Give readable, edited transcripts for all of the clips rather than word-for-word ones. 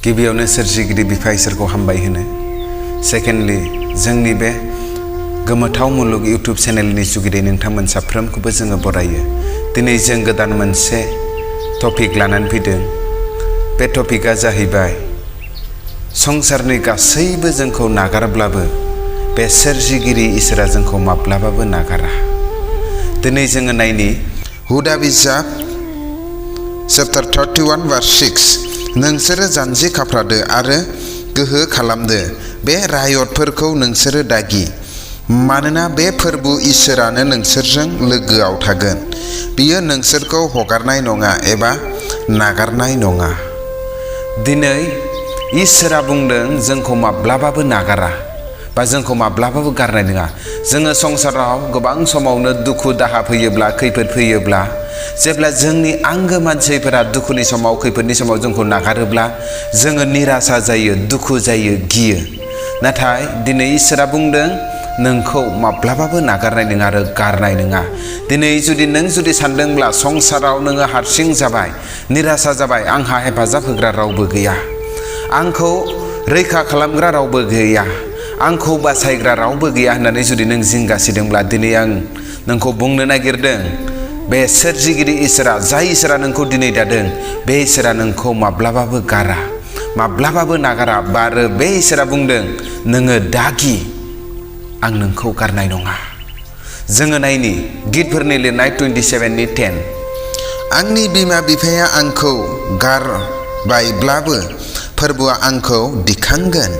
गिबियावनो सोरजिगिरि बिफा इसोरखौ हामबाय होनो। सेकेन्डलि जोंनि बे गोमोथाव मुलुग इउटुब चेनेलनि जुगिदै नोंथांमोन साफ्रोमखौबो जोङो बरायो। दिनै जों गोदान मोनसे टपिक लानानै फैदों। बे टपिकआ जाहैबाय संसारनि गासैबो जोंखौ नागारब्लाबो बे सोरजिगिरि इसोरा जोंखौ माब्लाबाबो नागारा। दिनै जोङो नायनि हुदा बिजाब चैप्टार 31 verse 6 नोंसोरो जानजि खाफ्रादो आरो गोहो खालामदो बे रायतफोरखौ नोंसोरो दागि मानोना बे फोरबो इसोरानो नोंसोरजों लोगोआव थागोन बियो नोंसोरखौ हगारनाय नङा एबा नागारनाय नङा। दिनै इसोरा बुंदों जोंखौ माब्लाबाबो नागारा बा जोंखौ माब्लाबाबो गारनाय नङा। जोङो संसाराव गोबां समावनो दुखु दाहा फैयोब्ला खैफोद फैयोब्ला जेब्ला जोंनि आंगो मानसिफोरा दुखुनि समाव खैफोदनि समाव जोंखौ नागारोब्ला जोङो निराशा जायो, दुखु जायो, गियो। नाथाय दिनै इसोरा बुंदों नोंखौ माब्लाबाबो नागारनाय नङा आरो गारनाय नङा। दिनै नों जुदि सानदोंब्ला संसाराव नोङो हारसिं जाबाय, निराशा जाबाय, आंहा हेफाजाब होग्रा रावबो गैया, आंखौ रैखा खालामग्रा रावबो गैया, आंखौ बासायग्रा रावबो गैया होननानै जुदि नों जिंगासिदोंब्ला दिनै आं नोंखौ बुंनो नागिरदों बे सोरजिगिरि इसोरा जाय इसोरा नोंखौ दिनै दादों बे इसोरा नोंखौ माब्लाबाबो गारा, माब्लाबाबो नागारा। आरो बे इसोरा बुंदों नोङो दागि आं नोंखौ गारनाय नङा। जोङो नायनि गितफोरनि लिरनाय 27:10 आंनि बिमा बिफाया आंखौ गारबायब्लाबो फोरबोआ आंखौ दिखांगोन।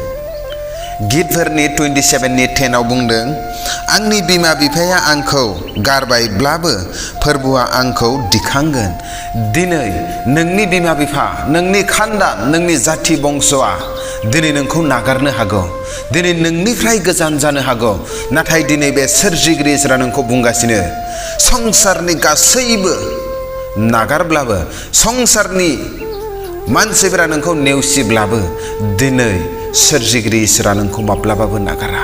गितफोरनि 27:10 बुंदों आंनि बिमा बिफाया आंखौ गारबायब्लाबो फोरबोआ आंखौ दिखांगोन। दिनै नोंनि बिमा बिफा, नोंनि खानदान, नोंनि जाथि बंस'आ दिनै नोंखौ नागारनो हागौ, दिनै नोंनिफ्राय गोजान जानो हागौ। नाथाय दिनै बे सोरजिगिरि इसोरा नोंखौ बुंगासिनो संसारनि गासैबो नागारब्लाबो, संसारनि मानसिफोरा नोंखौ नेवसिब्लाबो दिनै सोरजिगिरि इसोरा नोंखौ माब्लाबाबो नागारा।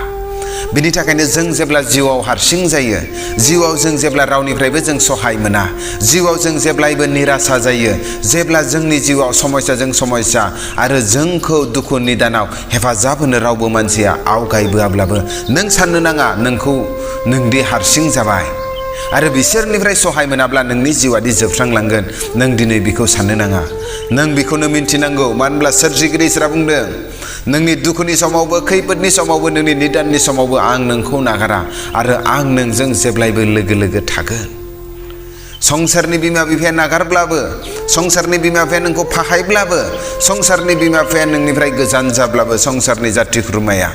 बिनि थाखायनो जों जेब्ला जिउआव हारसिं जायो, जिउआव जों जेब्ला रावनिफ्रायबो जों सहाय मोना, जिउआव जों जेब्लायबो निराशा जायो, जेब्ला जोंनि जिउआव समस्याजों समस्या आरो जोंखौ दुखु निदानाव हेफाजाब होनो रावबो मानसिया आवगायबोआब्लाबो नों साननो नाङा नोंदि हारसिं जाबाय आरो बिसोरनिफ्राय सहाय मोनाब्ला नोंनि जिउआदि जोबस्रांलांगोन। नों दिनै बेखौ साननो नाङा, नों बेखौनो मिन्थिनांगौ। मानो होनब्ला सोरजिगिरि इसोरा बुंदों नोंनि दुखुनि समावबो, खैफोदनि समावबो, नोंनि निदाननि समावबो आं नोंखौ नागारा आरो आं नोंजों जेब्लायबो लोगो लोगो थागोन। संसारनि बिमा बिफाया नागारब्लाबो, संसारनि बिमा बिफाया नोंखौ फाहायब्लाबो, संसारनि बिमा बिफाया नोंनिफ्राय गोजान जाब्लाबो, संसारनि जाथि खुरमाया,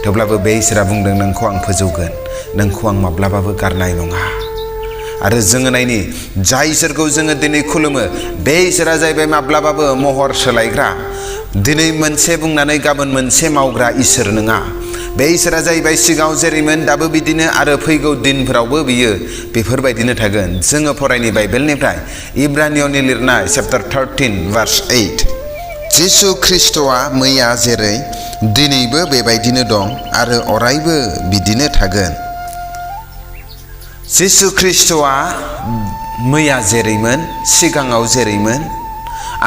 थेवब्लाबो बे इसोरा बुंदों नोंखौ आं फोजौगोन, नोंखौ आं माब्लाबाबो गारनाय नङा। आरो जोङो नायनि जाय इसोरखौ जोङो दिनै खुलुमो बे इसोरा जाहैबाय माब्लाबाबो महर सोलायग्रा, दिनै मोनसे बुंनानै गाबोन मोनसे मावग्रा इसोर नङा। बे इसोरा जाहैबाय सिगाङाव जेरैमोन दाबो बिदिनो आरो फैगौ दिनफोरावबो बियो बेफोरबायदिनो थागोन। जोङो फरायनि बाइबेलनिफ्राय इब्रानियानि लिरनाय चैप्टार 13 verse 8 जिसु ख्रिस्ट'आ मैया जेरै दिनैबो बेबायदिनो दं आरो अरायबो बिदिनो थागोन। जिसु ख्रिस्ट'आ मैया जेरैमोन, सिगाङाव जेरैमोन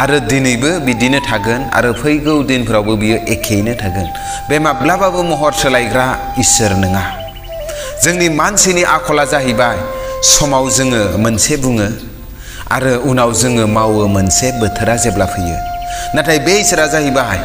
आरो दिनैबो बिदिनो थागोन आरो फैगौ दिनफोरावबो बियो एखेयैनो थागोन। बे माब्लाबाबो महर सोलायग्रा इसोर नङा। जोंनि मानसिनि आखला जाहैबाय समाव जोङो मोनसे बुङो आरो उनाव जोङो मावो मोनसे, बोथोरा जेब्ला फैयो। नाथाय बे इसोरा जाहैबाय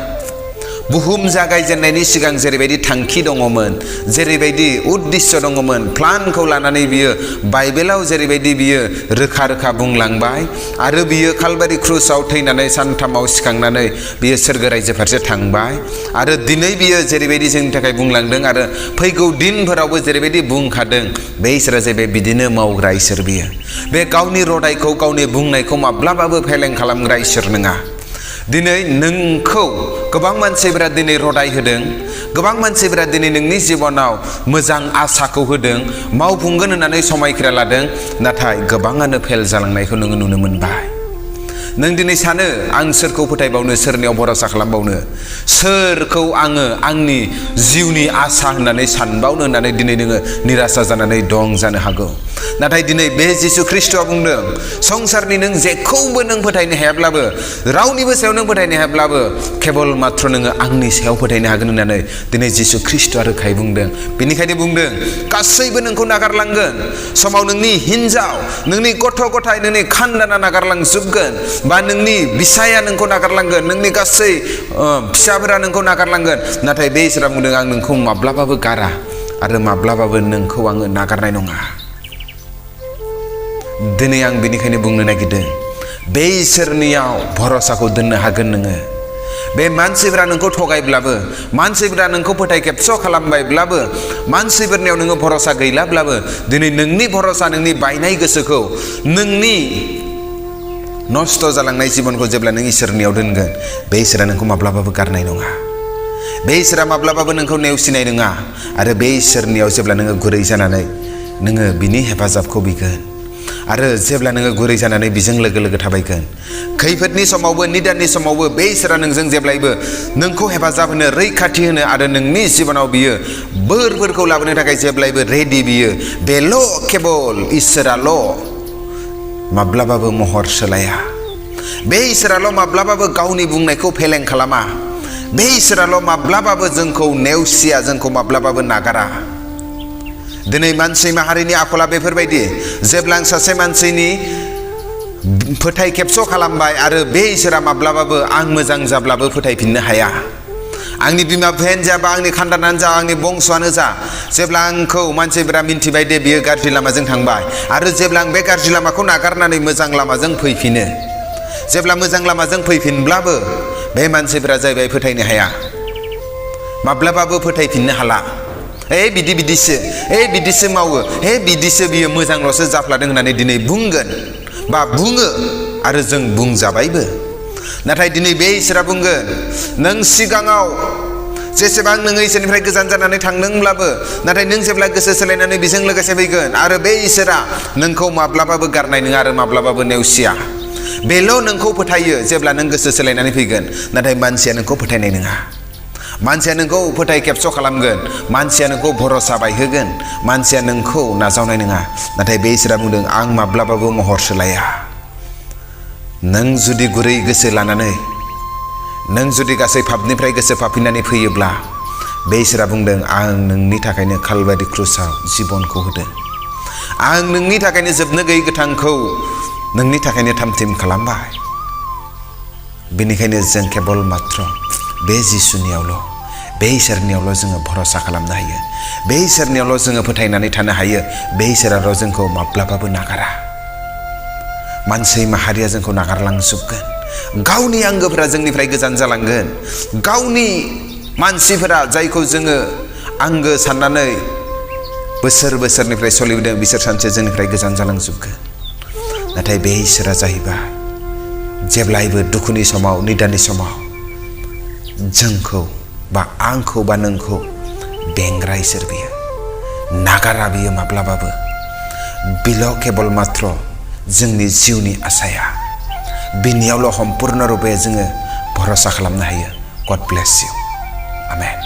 बुहुम जागायजेननायनि सिगां जेरैबायदि थांखि दङमोन, जेरैबायदि उद्दिश्य दङमोन, प्लानखौ लानानै बियो बाइबेलाव जेरैबायदि बियो रोखा रोखा बुंलांबाय आरो बियो कालभारि क्रुसाव थैनानै सानथामाव सिखांनानै बियो सोरगो रायजो फारसे थांबाय आरो दिनै बियो जेरैबायदि जोंनि थाखाय बुंलांदों आरो फैगौ दिनफोरावबो जेरैबायदि बुंखादों बे इसोरा जाहैबाय बिदिनो मावग्रा इसोर। बियो बे गावनि रदायखौ, गावनि बुंनायखौ माब्लाबाबो फेलें खालामग्रा इसोर नङा। दिनै नोंखौ गोबां मानसिफोरा दिनै रदाय होदों, गोबां मानसिफोरा दिनै नोंनि जिबनाव मोजां आसाखौ होदों, मावफुंगोन होननानै समायखिरा लादों, नाथाय गोबाङानो फेल जालांनायखौ नोङो नुनो मोनबाय। नों दिनै सानो आं सोरखौ फोथायबावनो सोरनियाव भरोसा खालामबावनो सोरखौ आङो आंनि जिउनि आसा होननानै सानबावनो होननानै दिनै नोङो निराशा जानानै दं जानो हागौ नाथाय दिनै बे जिसु ख्रीष्टआ बुंदों संसारनि नों जेखौबो नों फोथायनो हायाब्लाबो रावनिबो सायाव नों फोथायनो हायाब्लाबो केवल मात्र नोङो आंनि सायाव फोथायनो हागोन होननानै दिनै जिसु ख्रीष्टआ रोखायै बुंदों बेनिखायनो बुंदों गासैबो नोंखौ नागारलांगोन समाव नोंनि हिन्जाव नोंनि गथ' गथाय नोंनि खानदाना नागारलांजोबगोन बा नोंनि बिसाया नोंखौ नागारलांगोन नोंनि गासै फिसाफोरा नोंखौ नागारलांगोन नाथाय बे इसोरा बुंदों आं नोंखौ माब्लाबाबो गारा आरो माब्लाबाबो नोंखौ आङो नागारनाय नङा दिनै आं बेनिखायनो बुंनो नागिरदों बे इसोरनियाव भरोसाखौ दोननो हागोन नोङो बे मानसिफोरा नोंखौ थगायब्लाबो मानसिफोरा नोंखौ फोथाय खेबस' खालामबायब्लाबो मानसिफोरनियाव नोङो भरोसा गैलाब्लाबो दिनै नोंनि भरोसा नोंनि बायनाय गोसोखौ नोंनि नष्ट जालांनाय जिबनखौ जेब्ला नों इसोरनियाव दोनगोन बे इसोरा नोंखौ माब्लाबाबो गारनाय नङा बे इसोरा माब्लाबाबो नोंखौ नेवसिनाय नङा आरो बे इसोरनियाव जेब्ला नोङो गुरै जानानै नोङो बिनि हेफाजाबखौ बिगोन आरो जेब्ला नोङो गुरै जानानै बिजों लोगो लोगो थाबायगोन खैफोदनि समावबो निदाननि समावबो बे इसोरा नोंजों जेब्लायबो नोंखौ हेफाजाब होनो रैखाथि होनो आरो नोंनि जिबनाव बियो बोरफोरखौ लाबोनो थाखाय जेब्लायबो रेडि बियो बेल' केबल इसोराल' माब्लाबाबो महर सोलाया बे इसोराल' माब्लाबाबो गावनि बुंनायखौ फेलें खालामा बे इसोराल' माब्लाबाबो जोंखौ नेवसिया जोंखौ माब्लाबाबो नागारा दिनै मानसि माहारिनि आखला बेफोरबायदि जेब्ला सासे मानसिनि फोथाय खेबस' खालामबाय आरो बे इसोरा माब्लाबाबो आं मोजां जाब्लाबो फोथायफिननो हाया आंनि बिमा बिफायानो जा बा आंनि खानदानानो जा आंनि बंस'आनो जा जेब्ला आंखौ मानसिफोरा मिन्थिबाय दे बियो गाज्रि लामाजों थांबाय आरो जेब्ला आं बे गाज्रि लामाखौ नागारनानै मोजां लामाजों फैफिनो जेब्ला मोजां लामाजों फैफिनब्लाबो बे मानसिफोरा जाहैबाय फोथायनो हाया माब्लाबाबो फोथायफिननो हाला बिदिसो मावो बिदिसो बियो मोजांल'सो जाफ्लादों होननानै दिनै बुंगोन बा बुङो आरो जों बुंजाबायबो नाथाय दिनै बे इसोरा बुंगोन नों सिगाङाव जेसेबां नोङो इसोरनिफ्राय गोजान जानानै थांदोंब्लाबो नाथाय नों जेब्ला गोसो सोलायनानै बेजों लोगोसे फैगोन आरो बे इसोरा नोंखौ माब्लाबाबो गारनाय नङा आरो माब्लाबाबो नेवसिया बेल' नोंखौ फोथायो जेब्ला नों गोसो सोलायनानै फैगोन नाथाय मानसिया नोंखौ फोथायनाय नङा मानसिया नोंखौ फोथाय खेबस' खालामगोन मानसिया नोंखौ भरोसा बायहोगोन मानसिया नोंखौ नाजावनाय नङा नाथाय बे इसोरा बुंदों आं माब्लाबाबो महर सोलाया नों जुदि गुरै गोसो लानानै नों जुदि गासै पापनिफ्राय गोसो फाफिननानै फैयोब्ला बे इसोरा बुंदों आं नोंनि थाखायनो कालभारि क्रुसाव जिबनखौ होदों आं नोंनि थाखायनो जोबनो गैयै गोथांखौ नोंनि थाखायनो थामथिम खालामबाय बेनिखायनो जों केबल मात्र बे जिसुनियावल' बे इसोरनियावल' जोङो भरोसा खालामनो हायो बे इसोरनियावल' जोङो फोथायनानै थानो हायो बे इसोराल' जोंखौ माब्लाबाबो नागारा मानसि माहारिया जोंखौ नागारलांजोबगोन गावनि आंगोफोरा जोंनिफ्राय गोजान जालांगोन गावनि मानसिफोरा जायखौ जोङो आंगो साननानै बोसोरनिफ्राय सोलिबोदों बिसोर सानसे जोंनिफ्राय गोजान जालांजोबगोन नाथाय बे इसोरा जाहैबाय जेब्लायबो दुखुनि समाव निदाननि समाव जोंखौ बा आंखौ बा नोंखौ बेंग्रा इसोर बियो नागारा बियो माब्लाबाबो बिल' केबल मात्र जोंनि जिउनि आसाया बिनियावल' सम्पुर्ण रुपे जोङो भरोसा खालामनो हायो गड ब्लेस इउ आमेन